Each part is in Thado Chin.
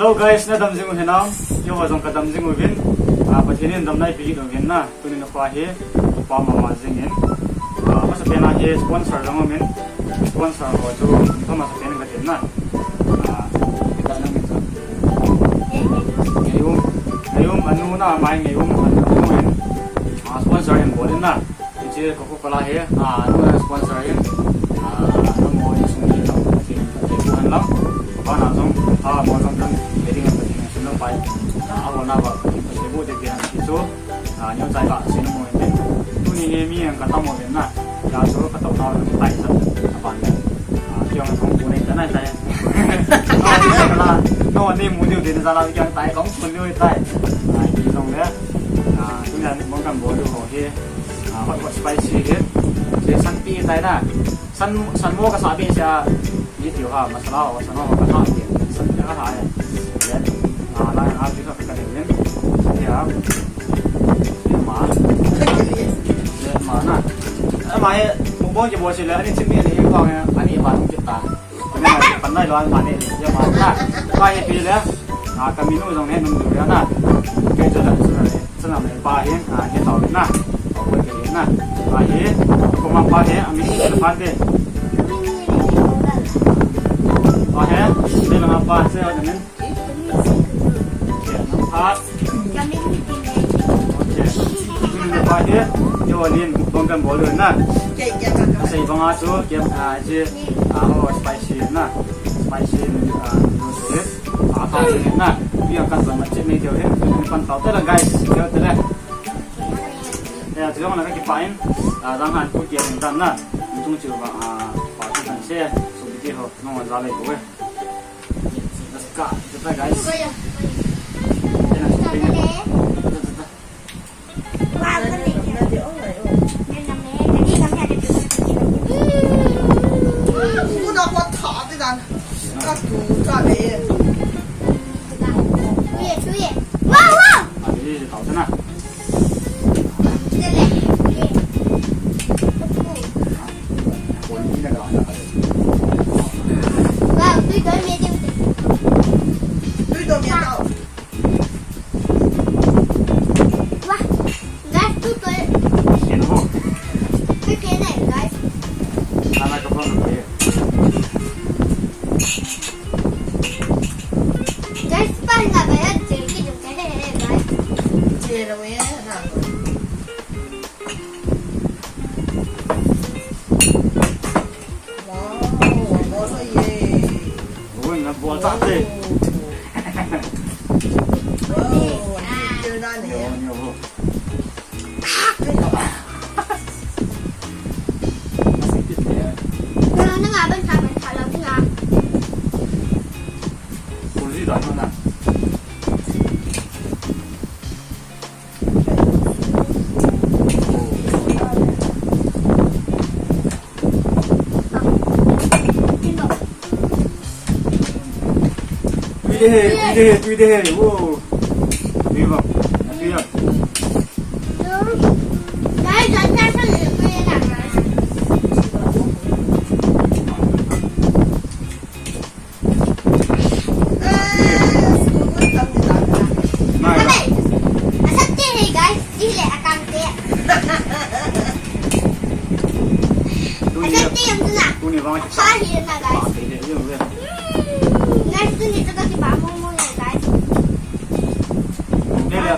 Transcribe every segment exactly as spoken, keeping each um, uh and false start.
Hello guys, nadam jing u hinam? Keiho jong kadam jing uvin. Ah, Pathen in damna eipeh uvin na. Tuni nikho hi, kipah mama jingin. Ah, amasapen a hi sponsor jong umin. Sponsor ho chu, amasapen in katin na. Ah, kita na min chu. Ngaium, Ngaium anu na, mai Ngaium anu in. Ah, sponsor in bol in na. Hiche Coca-Cola hi, ah, anu na sponsor in. Ah, anu mo in sung hi, ah, hiche, hiche bu han lang. Ba na jong, ah, mo jong jong, wedding ang pati na sung lang pai. Ah, awo na ba, hiche bu de de han hiche chu. Ah, neo chai ba, sino mo in. Tuni hi mi ang kata mo in na. Ya chu kata na lang pai sa. Apan na. Ah, kiyong kong bu nei ta na tai. No, ni mu diu din sa la kiyong tai kong bu diu tai. Ah, ki jong le. Ah, tuni ani mong kan bol diu ho hi. Ah, hot hot spicy hi. Hiche san pi tai na. San, san mo kasa be sia. Ni tiu ha, masala ho, san ho kasa be. San pi kasa ha. Then, ah, la ha pi kasa ka ni. Ya. Ma. Ma na. Ma ye, mukbang kibol sile, ani chimi ni ko ya, ani ba kita. Kani ma, panai lo ani ma ni, ya ma na. Ba ye pi le. Ah, kami nu jong he nung du ya na. Kei chu la, chu na le, chu na le, pa he, ah, he tau na. Pa ko ke na. Pa he, ko ma pa he, ami ni pa te. Pa he, ni na pa se, o ni. Ke na pa. Kami ni. Ke. Ni pa he, yo ni, bong kan bol na. Ke, ke, ke. Sei bang a chu, ke, ah, je, ah, oh, spicy na. Spicy, ah, noodles. Ah, ka ni na. Bia kan ban ma che nei teu he. Pan tau te la guys. Teu te la. Ya, tu jong na ka kipah in. Ah, jang han pu kia ni dan na. Tung chiu ba, ah, pa tu kan se. So bi ho. No wan za le ko we. Let's go. Teta guys. Tena shopping. Wah, guys, tu tu. Yan ho. Kaya na, guys. Sana ka pang ko. Guys, pa na ba yan? Sige, sige, guys. Sige, na mo yan, ha? Wow, bol sa ye. Uy, nabol sa te. Wow, ang cute na niya. Yo, yo, bro. Ano na nga, bansa, bansa lang nga. Kursi da na. Pide he, pide he, pide he. Wo. Pide ba. Pide. Mai ba. Asam te he, guys. Chile akam te. Tuni asam te yang tu na. Tuni bang. Sa hi na, guys. Ba te he, yung le. Hmm. Guys, tuni tu kasi ba mo mo na, guys. Dele,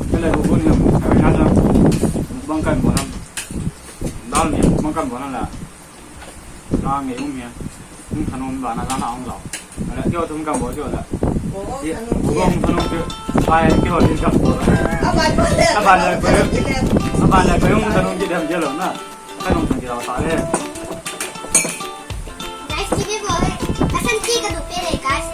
dele ko ni. Kami na sa. Bang kan bo na. Dal ni, bang kan bo na la. Ka nge um ya. Um thanom ba na la na ong lo. Ala kyo tum ka bo kyo la. Ye, bo ong thanom kyo. Pai kyo ni ka bo. Aban le. Aban le ko. Aban le ko um thanom ki dem je lo na. Thanom ki lo ta le. Guys, kibi bo. Asan ki ka du pe le, guys.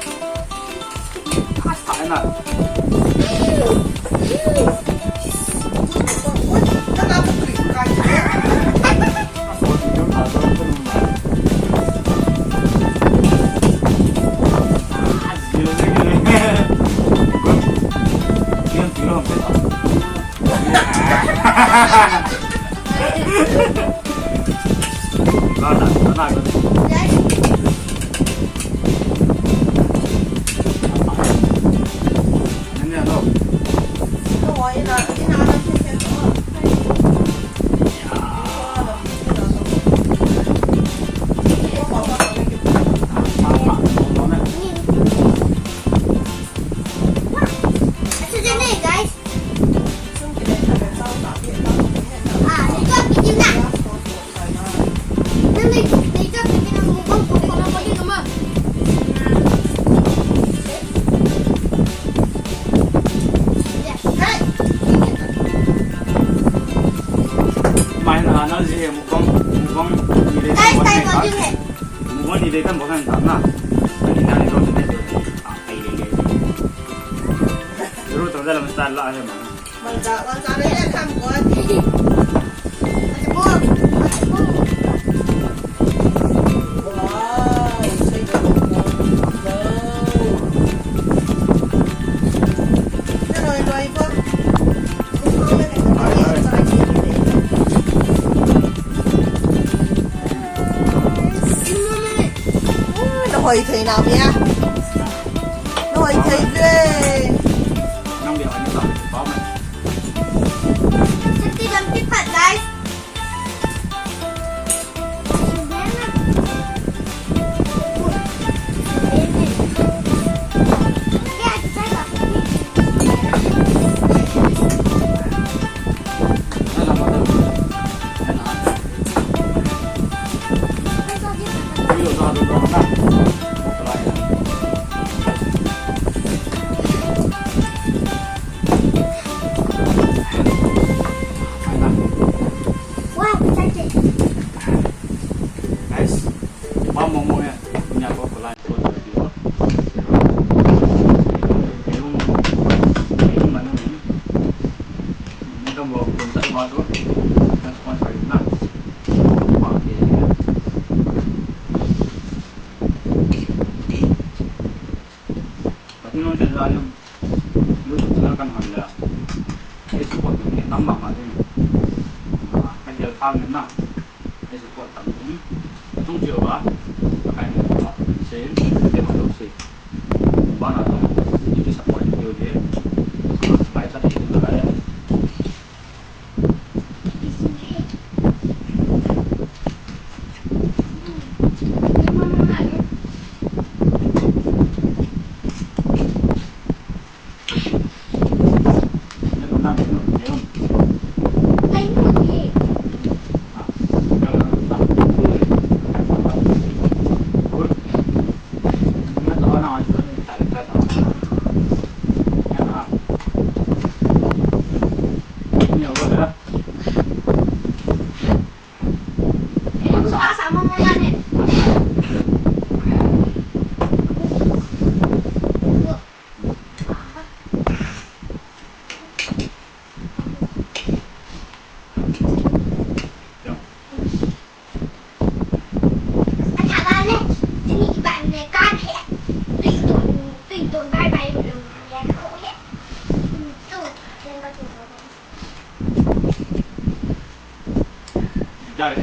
Dia kan bukan tak nak. Ini kan itu sudah tu. Ah, ini ini. Dulu tu dalam style lah aja mana. Mangga, mangga dia kan buat. Macam pun, macam pun. Wow, saya tak tahu. Dah, dah, dah, dah. Ui, na hoi thei na bia. Na hoi thei ve. Nang bia ni ta. Ba ma. Sati lam ti pat, guys. Guys, ba mo mo ya. Nya ko ko la ko. Ni kan buat pun tak buat tu. Kan sponsor na. Pakai. Pati nung sa lalim, YouTube channel kan hon le. Ei support ni tam bang ma din. Kan jel phang na. Ei support tam din. Tung chiu ba. Kai ni ba. Sei, ei ma lo sei. Ba na to. Ei support ni de. Bai sa ni de. Guys.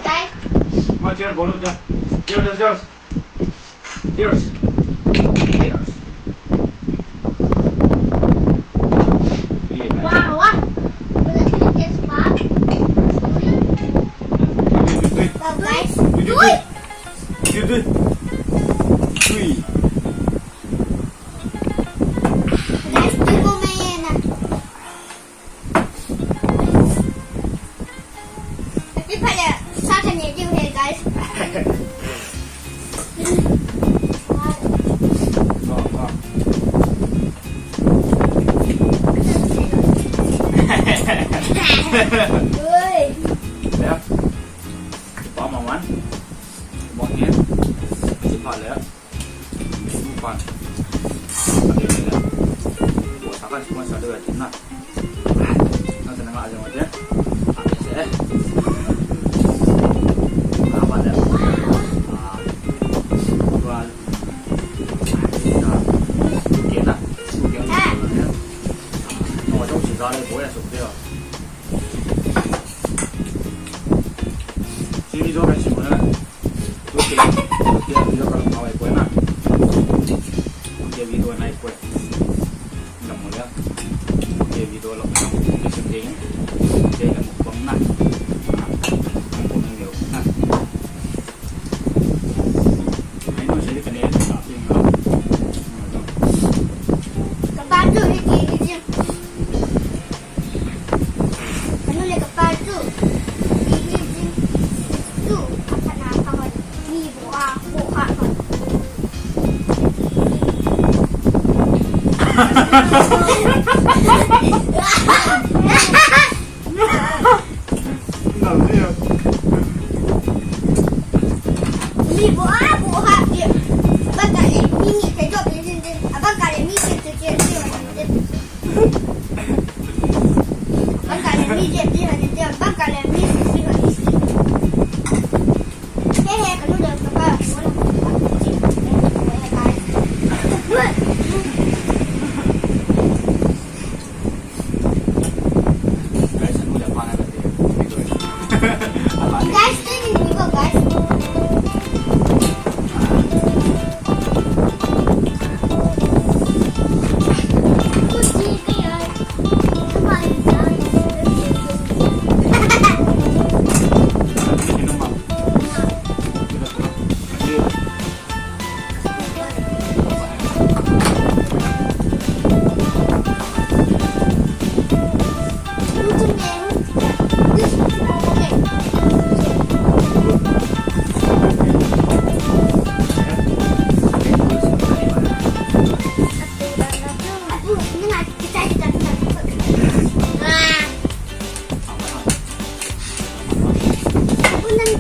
Guys. Come on, cheers, bolu, cheers. Cheers, cheers, cheers. Cheers. Cheers. Wow, wow. Guys. Cheers. Cheers. Guys, tu ko main na. Tapi pada saya ni je, guys. Oi. Ya. Ba ma wan. Ba ni. Siapa le. Buat apa semua satu ya, Cina. Nanti nama aja macam. Habis eh. Apa dah? Ah, dua. Ya. Oke lah. Oke lah. Mau jauh sih, dah boleh sudah. Sini juga sih mana? Oke. Oke, dia kalau mau ikut na. Oke, video na ikut. Enggak mau ya. Oke, video lo. Oke, sedih. Oke, enggak mau bang na. Nah, mau bang dia. Nah. Ai nu sei ka ne ka ping lo. Ka pa chu hi ki hi chi. Ka nu le ka pa chu hi hi chi. Chu ka pa na ka hoi. Ni bo a bo ka hoi. Ngam ni a.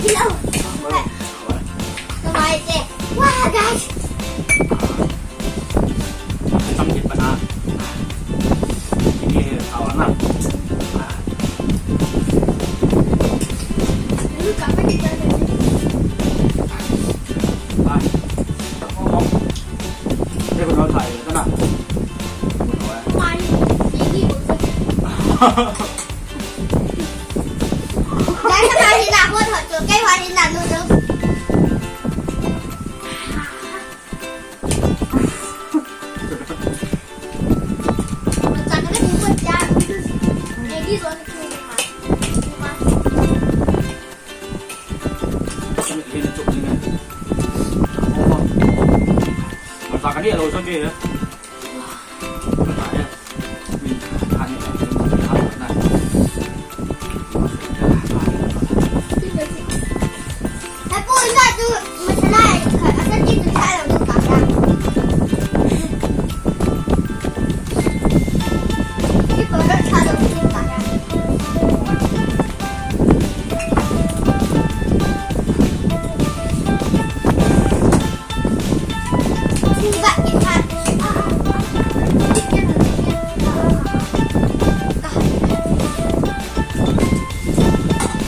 Hello. Hello. Hello. Hello. Wow, guys. Tam thei pan a. Ini kawan na. Hello, kapan ni jalan? Bye. Bye. Guys, kha hin a hot hot chu, kei kha hin a noodles. Maggi zone chu ni ma. Ni ma. Hin a chuk ni ne. Masa kani a lo so ke.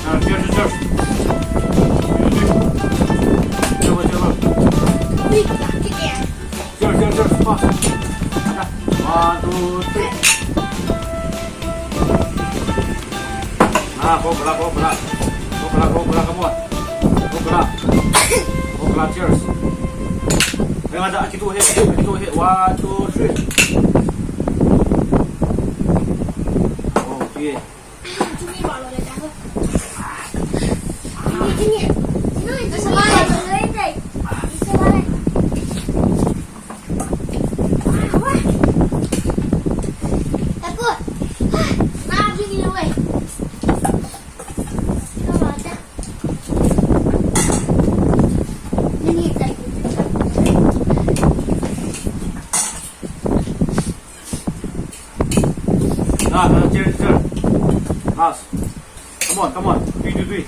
Ah, cheers, cheers. Cheers, cheers, cheers. Fast. One, two, three. Ah, Coca-Cola, Coca-Cola. Coca-Cola, Coca-Cola, come on. Coca-Cola. Coca-Cola, cheers. Hey, ada, kita tu, hey, kita tu, hey. One, two, three. Okay. Ah, ah, cheers, cheers. Last. Come on, come on. Three, two, three.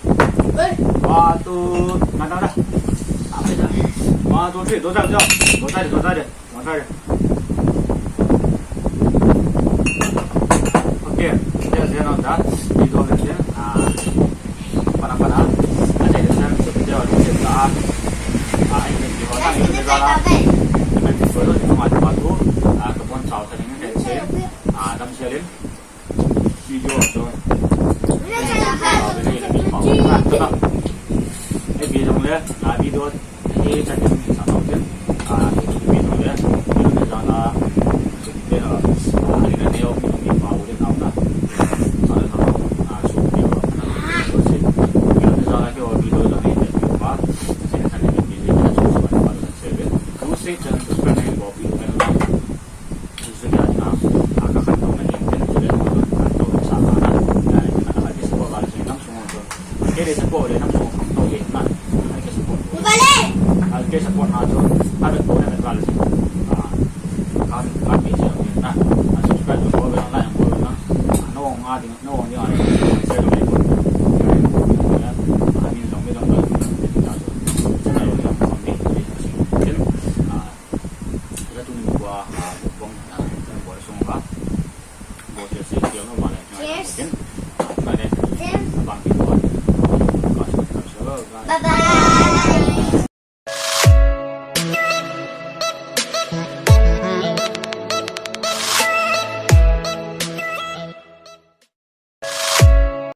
Hey. One, two, na, na, na. One, two, three. Dosa, dosa. Dosa, dosa. Dosa. Okay. Cheers, cheers, dosa. Video, cheers. Ah. Pana, pana. Ane, cheers, cheers, cheers. Ah, ini video, ini video. Ini video, ini video. Ah, kebun sawit ini, cheers. Ah, dam, cheers. Video to. Hei video le, a video, hei chan in sa tau chen. A video le, video le jana, le, a, ni na neo, ni pa u le nau na. Sa le nau, a, su video. Video le jana ke video jana ni pa. Sa le chan in video le jana su pa na se le. Tu se chan subscribe ne bo video le. Suzuki a, a, ka khantou na ding, ten, ten, ten, ten, khantou sa, a, a, a, a, a, a, support ba, Suzuki nam sung, so, kei le support le nam sung, khantou le na, a, kei support. Ba le. A, kei support na, so, a, bet ko le, bet ba le, a, ka, ka, kei support na, a, subscribe ko le, like ko le na, a, no, nga ding, no, ding, a, share ko le, a, min dong, min dong, a, channel le, a, Ila tuni nikho a, ah, mukbang, ah, kan bol sung uva. Bol sel sel sel no male. Cheers. Kan, ah, male. Cheers. Abang ki bol. Bye bye.